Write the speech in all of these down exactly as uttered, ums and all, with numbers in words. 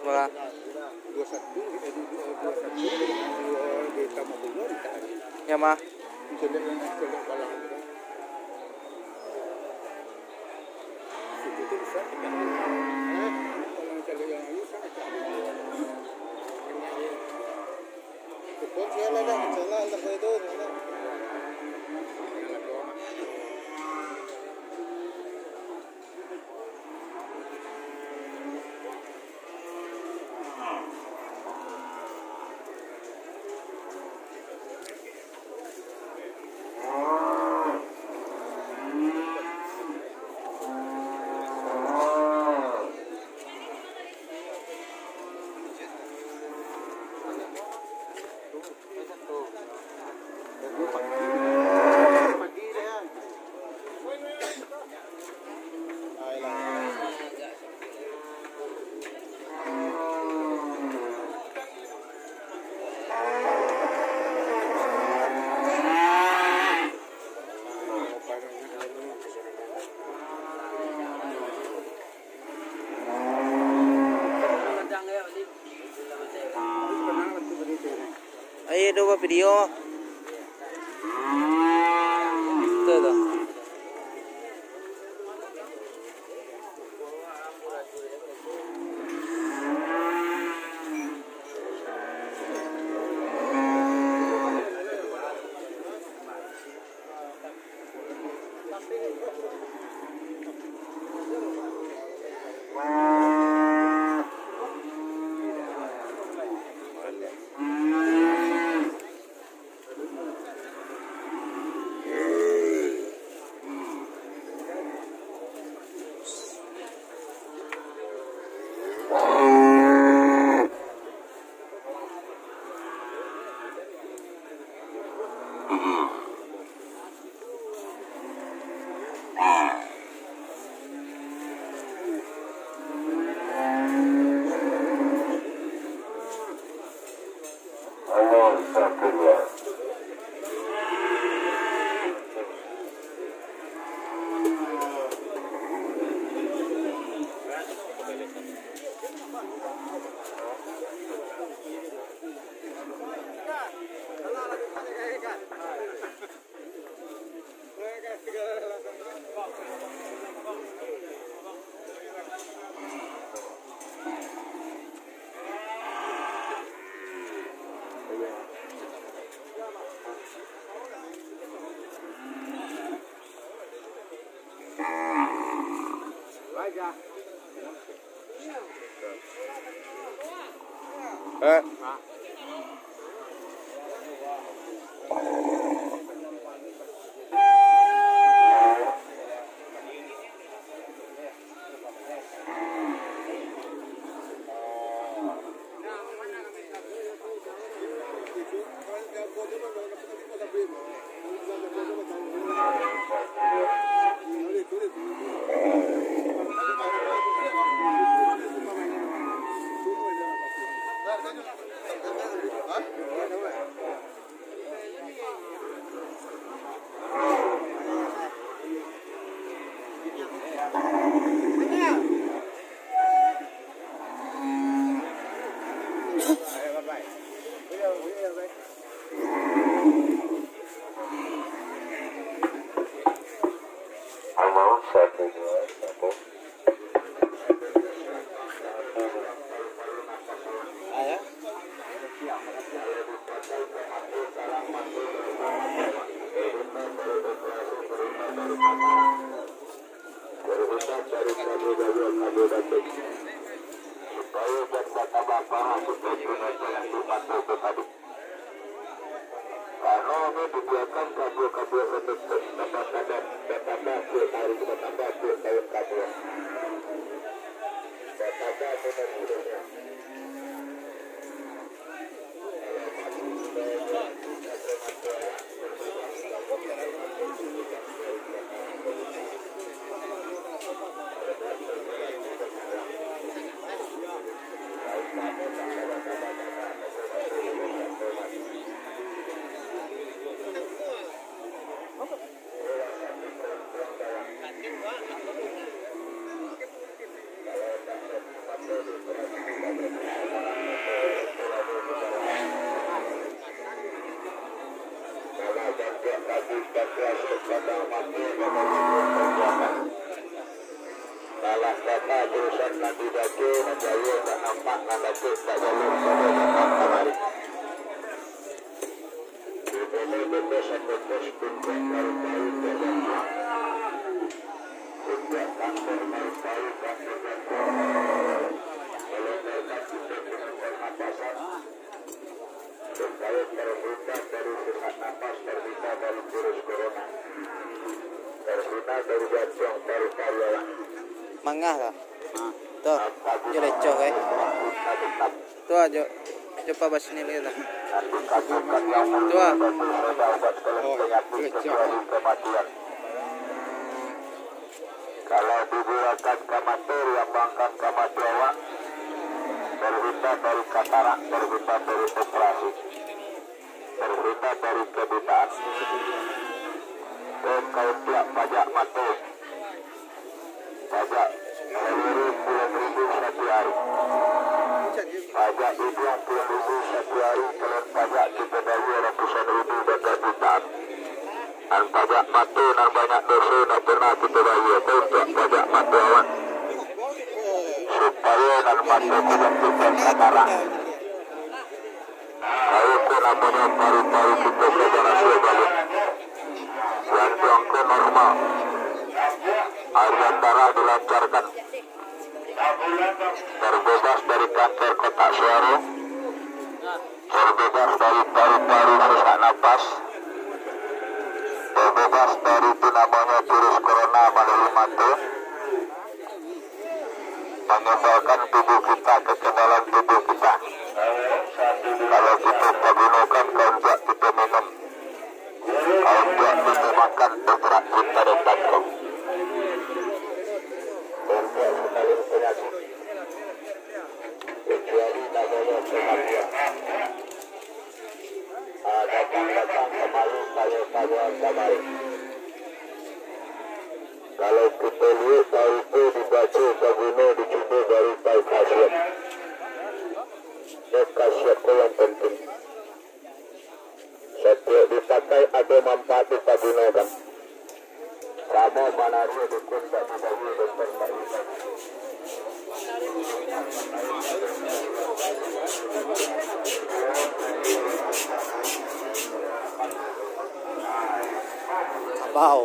Wah. Ya, mah. Ayo, do bapidio. Tuh, tuh. Karano dibuekkan kabua-kabua untuk batambah badan, batambah kuek ari, batambah kuek daun kabua. Batambah badan hidupnya. Nah, jurusan nan di Dake, nan jauah tak nampak, nan dakek tak jaleh, sudah datang kamari. Di Bone Bone satu pos tunjuak baru-baru ke Jambang. Tunjuak kantor baru-baru kantor Jambang. Kalau mereka kita dengan pernapasan, supayo terhindar dari sesak napas, terhindar dari virus corona, terhindar dari jantuang paru-paru awak. Mangah lah. Tuh, jo lecoh, eh. Tuh, jo. Coba basini lagi lah. Tuh. Oh, lecoh. Kalau dibuakan ka mato, diambangkan ka mato awak, terhindar dari katarak, terhindar dari operasi, terhindar dari kebutaan. Kau tiap pajak mato, pajak saluru puluah ribu satu ari, pajak iduang puluah ribu satu ari, kalau pajak kito bayia ratusan ribu bakeh jutaan. Nan pajak mato nan banyak doso, ndak pernah kito bayia, tu untuak pajak mato awak. Supayo nan mato ko bantukan katarak. Kayo ko namonyo paru-paru kito ko barasio baliak. Jantuang ko normal. Aliran darah dilancarkan. Terbebas dari kanker kotak suaro, terbebas dari paru-paru sesak napas, terbebas dari tu namonyo virus corona malalui mato, mangandalkan tubuh kita, kekebalan tubuh kita. Kalau kita pagunokan ka untuak kita minum, ka untuak kita makan, bergerak kita datang. Kecuali namonyo kematian. Ah, datang-datang kamalu, kayo-kayo kamari. Kalau kito liek, tahu tu dibaco, baguno, dicubo, baru tahu khasiat. Nyo khasiat ko yang penting. Satiok dipakai ado manfaat dipagunokan. Samo manaruah dukun tak dibawa dokter tak dibawa. Abau.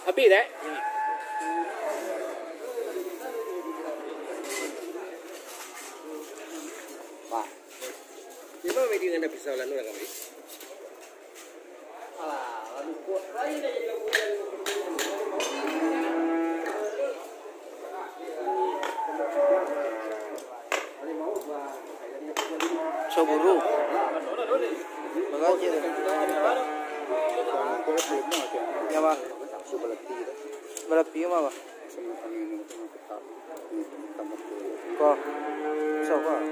Habis, dek? Wah. Memang media ngandam pisau lalu lah kami. Alah, lalu kuat lain aja dia punya. Soburu. Bagaji tu. Ya, Bang. Balapi mah, Bang. Ko. Bisa, Bang.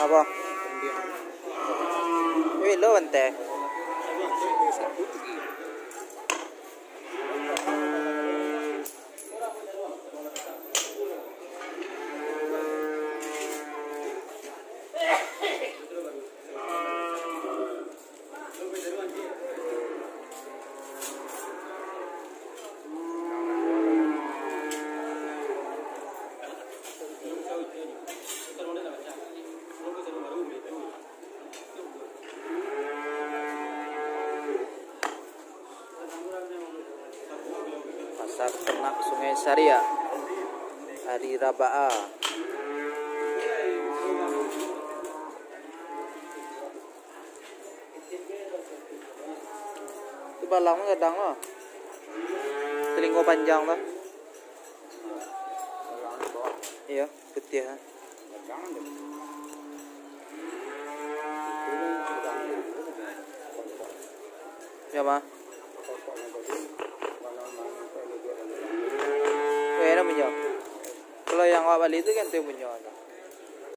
Apo? Wih, lo bante. Pasar Ternak Sungai Saria, hari Rabaa. Tu balang gadang lah. Telingo panjang tu. Iyo, putiah. Ya, mah. Eh, dah punya. Kalau yang awak bali tu kan tu punya.